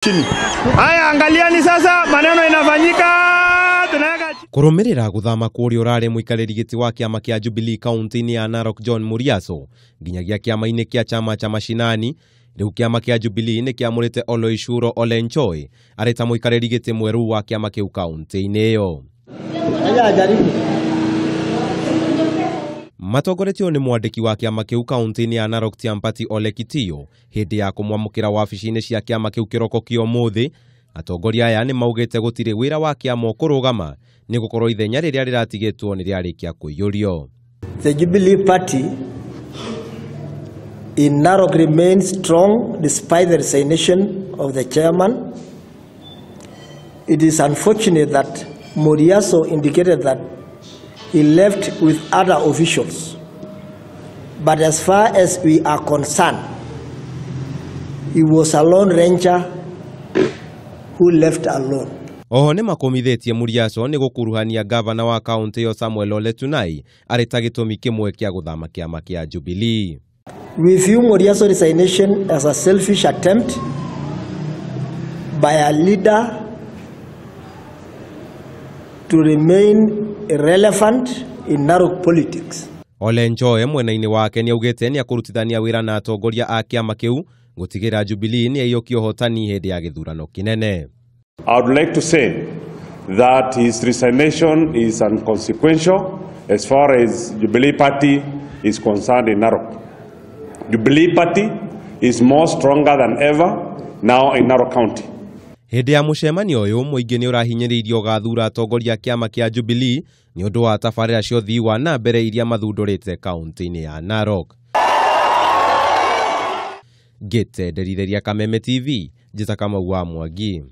Chini. Haya, angaliani sasa maneno inafanyika. Tunaweka Kũrũmĩrĩra gũthama kũrĩa ũrarĩ mũikarĩri gĩtĩ wa kĩama kĩa Jubilee kaunti-inĩ ya Narok John Muriaso nginyagia kĩama-inĩ kĩa chama cha mashinani, rĩu kĩama kĩa Jubilee nĩ kĩamũrĩte Oloishuro Ole Nchoi arĩ ta mũikarĩri gĩtĩ mwerũ wa kĩama kĩu kaunti-inĩ ĩyo. Matongoretio nĩ mwandĩki wa kĩama kĩu kaunti-inĩ ya Narok Tiampati Ole Kitiyo hĩndĩ ya kũmwamũkĩra wabici-inĩ cia kĩama kĩu kĩroko kĩa ũmũthĩ, atongoria aya nĩ maugĩte gũtirĩ wĩra wa kĩama ũkũrũgama nĩ gũkorwo ithenya rĩrĩa rĩratigĩtwo nĩ rĩarĩkia kũiyũrio. The Jubilee Party in Narok remains strong despite the resignation of the chairman. It is unfortunate that Moriaso indicated that he left with other officials. But as far as we are concerned, he was a lone ranger who left alone. Oho nĩ makũmithĩtie Muriaso nĩ gũkuruhania gavana wa kaunti ĩyo Samuel Ole Tunai arĩ ta gĩtũmi kĩmwe kĩa gũthama kĩama kĩa Jubilee. We view Moriaso's resignation as a selfish attempt by a leader to remain relevant in Narok politics. Ole Nchoe mwena-inĩ wake nĩ augĩte nĩ akũrutithania wĩra na atongoria a kĩama kĩu gũtigĩra Jubilee nĩ aiyũkia ũhotani hĩndĩ ya gĩthurano kĩnene. I would like to say that his resignation is inconsequential as far as Jubilee Party is concerned in Narok. Jubilee Party is more stronger than ever now in Narok County. Hĩndĩ ya mũcemanio ũyũ mũingĩ nĩ ũrahinyĩrĩirio ũgathura atongoria a kĩama kĩa Jubilee nĩ ũndũ wa tabarĩra cia ũthii wa na mbere iria mathundũrĩte kaunti-inĩ ya Narok. Ngĩte nderithĩria Kameme TV, Njĩta Kamau wa Mwangi.